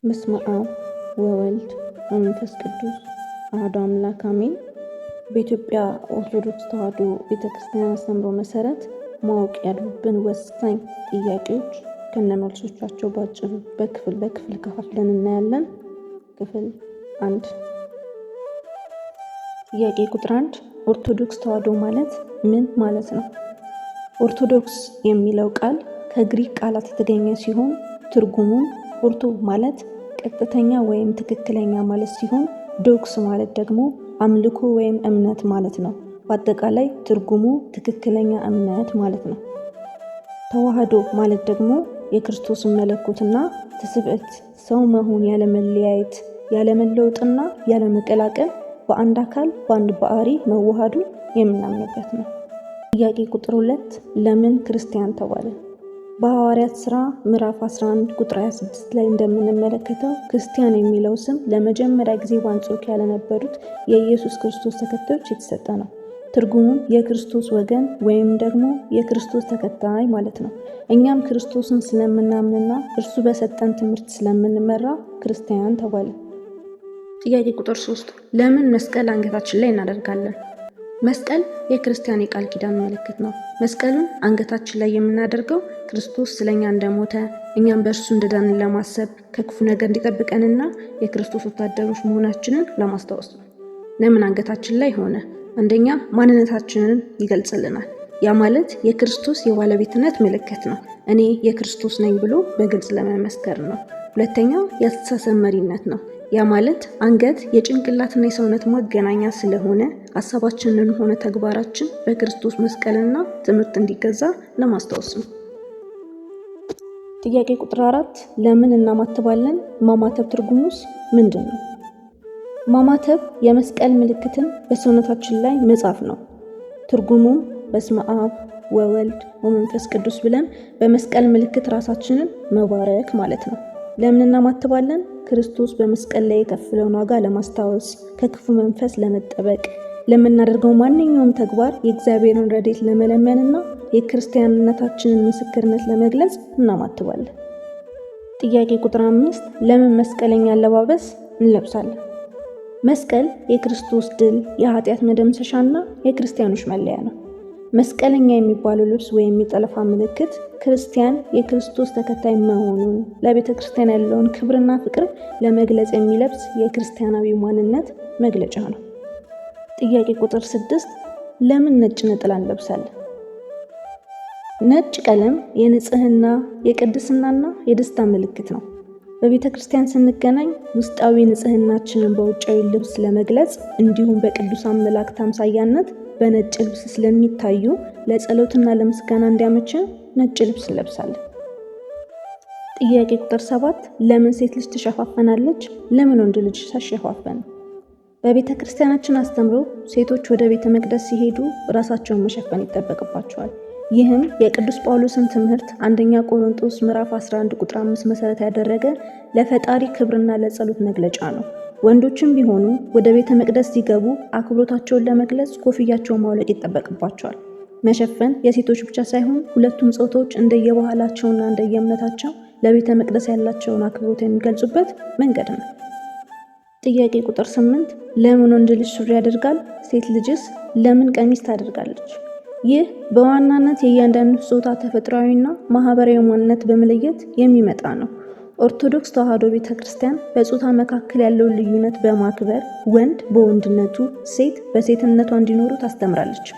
በስመ አብ ወወልድ ወመንፈስ ቅዱስ አሐዱ አምላክ አሜን። በኢትዮጵያ ኦርቶዶክስ ተዋሕዶ ቤተክርስቲያን አስተምህሮ መሰረት ማወቅ ያሉብን ወሳኝ ጥያቄዎች ከነመልሶቻቸው ባጭሩ በክፍል በክፍል ከፋፍለን እናያለን። ክፍል አንድ፣ ጥያቄ ቁጥር 1፣ ኦርቶዶክስ ተዋሕዶ ማለት ምን ማለት ነው? ኦርቶዶክስ የሚለው ቃል ከግሪክ ቃላት የተገኘ ሲሆን ትርጉሙም ኦርቶ ማለት ቀጥተኛ ወይም ትክክለኛ ማለት ሲሆን ዶክስ ማለት ደግሞ አምልኮ ወይም እምነት ማለት ነው። በአጠቃላይ ትርጉሙ ትክክለኛ እምነት ማለት ነው። ተዋሕዶ ማለት ደግሞ የክርስቶስን መለኮትና ትስብእት ሰው መሆን ያለመለያየት፣ ያለመለወጥና ያለመቀላቀል በአንድ አካል በአንድ ባህሪ መዋሃዱን የምናምንበት ነው። ጥያቄ ቁጥር 2፣ ለምን ክርስቲያን ተባለ? በሐዋርያት ሥራ ምዕራፍ 11 ቁጥር 26 ላይ እንደምንመለከተው ክርስቲያን የሚለው ስም ለመጀመሪያ ጊዜ በአንጾኪያ ለነበሩት የኢየሱስ ክርስቶስ ተከታዮች የተሰጠ ነው። ትርጉሙም የክርስቶስ ወገን ወይም ደግሞ የክርስቶስ ተከታይ ማለት ነው። እኛም ክርስቶስን ስለምናምንና እርሱ በሰጠን ትምህርት ስለምንመራ ክርስቲያን ተባለ። ጥያቄ ቁጥር 3፣ ለምን መስቀል አንገታችን ላይ እናደርጋለን? መስቀል የክርስቲያን የቃል ኪዳን ምልክት ነው። መስቀሉን አንገታችን ላይ የምናደርገው ክርስቶስ ስለኛ እንደሞተ እኛም በእርሱ እንደዳንን ለማሰብ፣ ከክፉ ነገር እንዲጠብቀንና የክርስቶስ ወታደሮች መሆናችንን ለማስታወስ ነው። ለምን አንገታችን ላይ ሆነ? አንደኛ፣ ማንነታችንን ይገልጽልናል። ያ ማለት የክርስቶስ የባለቤትነት ምልክት ነው። እኔ የክርስቶስ ነኝ ብሎ በግልጽ ለመመስከር ነው። ሁለተኛው የአስተሳሰብ መሪነት ነው። ያ ማለት አንገት የጭንቅላትና የሰውነት ማገናኛ ስለሆነ ሀሳባችንን ሆነ ተግባራችን በክርስቶስ መስቀልና ትምህርት እንዲገዛ ለማስታወስ ነው። ጥያቄ ቁጥር 4፣ ለምን እናማትባለን? ማማተብ ትርጉሙስ ምንድን ነው? ማማተብ የመስቀል ምልክትን በሰውነታችን ላይ መጻፍ ነው። ትርጉሙም በስመ አብ ወወልድ ወመንፈስ ቅዱስ ብለን በመስቀል ምልክት ራሳችንን መባረክ ማለት ነው። ለምን እናማትባለን? ክርስቶስ በመስቀል ላይ የከፈለውን ዋጋ ለማስታወስ፣ ከክፉ መንፈስ ለመጠበቅ፣ ለምናደርገው ማንኛውም ተግባር የእግዚአብሔርን ረድኤት ለመለመንና የክርስቲያንነታችንን ምስክርነት ለመግለጽ እናማትባለን። ጥያቄ ቁጥር 5፣ ለምን መስቀለኛ አለባበስ እንለብሳለን? መስቀል የክርስቶስ ድል፣ የኃጢአት መደምሰሻና የክርስቲያኖች መለያ ነው። መስቀለኛ የሚባለው ልብስ ወይም የጠለፋ ምልክት ክርስቲያን የክርስቶስ ተከታይ መሆኑን፣ ለቤተ ክርስቲያን ያለውን ክብርና ፍቅር ለመግለጽ የሚለብስ የክርስቲያናዊ ማንነት መግለጫ ነው። ጥያቄ ቁጥር 6፣ ለምን ነጭ ነጠላ እንለብሳለን? ነጭ ቀለም የንጽህና፣ የቅድስናና የደስታ ምልክት ነው። በቤተ ክርስቲያን ስንገናኝ ውስጣዊ ንጽህናችንን በውጫዊ ልብስ ለመግለጽ እንዲሁም በቅዱሳን መላእክት አምሳያነት በነጭ ልብስ ስለሚታዩ ለጸሎትና ለምስጋና እንዲያመችን ነጭ ልብስ እንለብሳለን። ጥያቄ ቁጥር 7፣ ለምን ሴት ልጅ ትሸፋፈናለች? ለምን ወንድ ልጅ አይሸፋፈንም? በቤተ ክርስቲያናችን አስተምሮ ሴቶች ወደ ቤተ መቅደስ ሲሄዱ ራሳቸውን መሸፈን ይጠበቅባቸዋል። ይህም የቅዱስ ጳውሎስን ትምህርት አንደኛ ቆሮንቶስ ምዕራፍ 11 ቁጥር 5 መሰረት ያደረገ ለፈጣሪ ክብርና ለጸሎት መግለጫ ነው። ወንዶችም ቢሆኑ ወደ ቤተ መቅደስ ሲገቡ አክብሮታቸውን ለመግለጽ ኮፍያቸውን ማውለቅ ይጠበቅባቸዋል። መሸፈን የሴቶች ብቻ ሳይሆን ሁለቱም ጾታዎች እንደየባህላቸውና እንደየእምነታቸው ለቤተ መቅደስ ያላቸውን አክብሮት የሚገልጹበት መንገድ ነው። ጥያቄ ቁጥር 8፣ ለምን ወንድ ልጅ ሱሪ ያደርጋል? ሴት ልጅስ ለምን ቀሚስ ታደርጋለች? ይህ በዋናነት የእያንዳንዱ ጾታ ተፈጥሯዊና ማህበራዊ ማንነት በመለየት የሚመጣ ነው። ኦርቶዶክስ ተዋሕዶ ቤተ ክርስቲያን በጾታ መካከል ያለውን ልዩነት በማክበር ወንድ በወንድነቱ፣ ሴት በሴትነቷ እንዲኖሩ ታስተምራለች።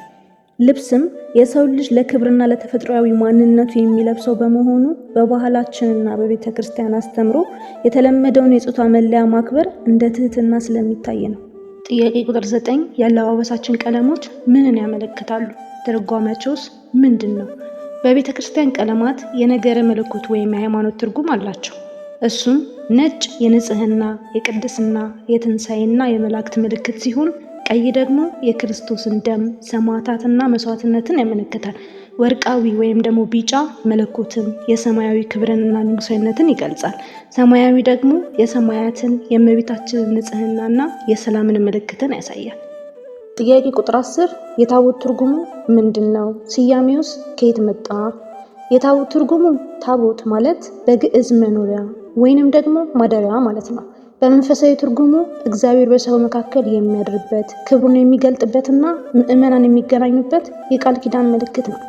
ልብስም የሰው ልጅ ለክብርና ለተፈጥሯዊ ማንነቱ የሚለብሰው በመሆኑ በባህላችንና በቤተ ክርስቲያን አስተምሮ የተለመደውን የጾታ መለያ ማክበር እንደ ትህትና ስለሚታይ ነው። ጥያቄ ቁጥር 9፣ የአለባበሳችን ቀለሞች ምንን ያመለክታሉ? ትርጓሜያቸውስ ምንድን ነው? በቤተ ክርስቲያን ቀለማት የነገረ መለኮት ወይም የሃይማኖት ትርጉም አላቸው። እሱም ነጭ የንጽህና፣ የቅድስና፣ የትንሣኤና የመላእክት ምልክት ሲሆን ቀይ ደግሞ የክርስቶስን ደም፣ ሰማዕታትና መስዋዕትነትን ያመለክታል። ወርቃዊ ወይም ደግሞ ቢጫ መለኮትን፣ የሰማያዊ ክብርንና ንጉሳዊነትን ይገልጻል። ሰማያዊ ደግሞ የሰማያትን፣ የእመቤታችንን ንጽህናና የሰላምን ምልክትን ያሳያል። ጥያቄ ቁጥር 10፣ የታቦት ትርጉሙ ምንድን ነው? ስያሜውስ ከየት መጣ? የታቦት ትርጉሙ ታቦት ማለት በግዕዝ መኖሪያ፣ ወይንም ደግሞ ማደሪያ ማለት ነው። በመንፈሳዊ ትርጉሙ እግዚአብሔር በሰው መካከል የሚያድርበት፣ ክብሩን የሚገልጥበትና ምዕመናን የሚገናኙበት የቃል ኪዳን ምልክት ነው።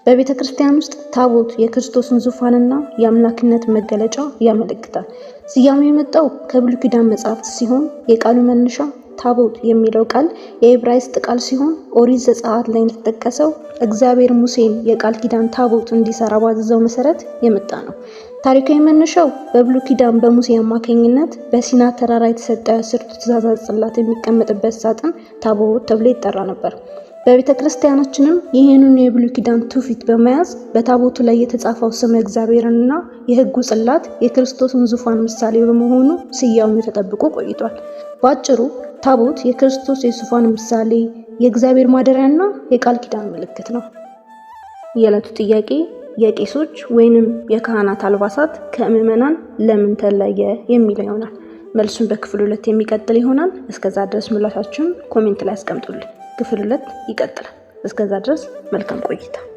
በቤተ ክርስቲያን ውስጥ ታቦት የክርስቶስን ዙፋንና የአምላክነት መገለጫ ያመለክታል። ስያሜው የመጣው ከብሉይ ኪዳን መጽሐፍት ሲሆን የቃሉ መነሻ ታቦት የሚለው ቃል የዕብራይስጥ ቃል ሲሆን ኦሪት ዘጸአት ላይ እንደተጠቀሰው እግዚአብሔር ሙሴን የቃል ኪዳን ታቦት እንዲሰራ ባዘዘው መሰረት የመጣ ነው። ታሪካዊ መነሻው በብሉይ ኪዳን በሙሴ አማካኝነት በሲና ተራራ የተሰጠ አስርቱ ትእዛዛት ጽላት የሚቀመጥበት ሳጥን ታቦት ተብሎ ይጠራ ነበር። በቤተ ክርስቲያናችንም ይህንን የብሉይ ኪዳን ትውፊት በመያዝ በታቦቱ ላይ የተጻፈው ስመ እግዚአብሔርንና የሕጉ ጽላት የክርስቶስን ዙፋን ምሳሌ በመሆኑ ስያሜው ተጠብቆ ቆይቷል። በአጭሩ ታቦት የክርስቶስ የዙፋን ምሳሌ፣ የእግዚአብሔር ማደሪያና የቃል ኪዳን ምልክት ነው። የዕለቱ ጥያቄ የቄሶች ወይንም የካህናት አልባሳት ከምዕመናን ለምን ተለየ የሚለው ይሆናል። መልሱን በክፍል 2 የሚቀጥል ይሆናል። እስከዛ ድረስ ምላሻችሁን comment ላይ አስቀምጡልን። ክፍል 2 ይቀጥላል። እስከዛ ድረስ መልካም ቆይታ።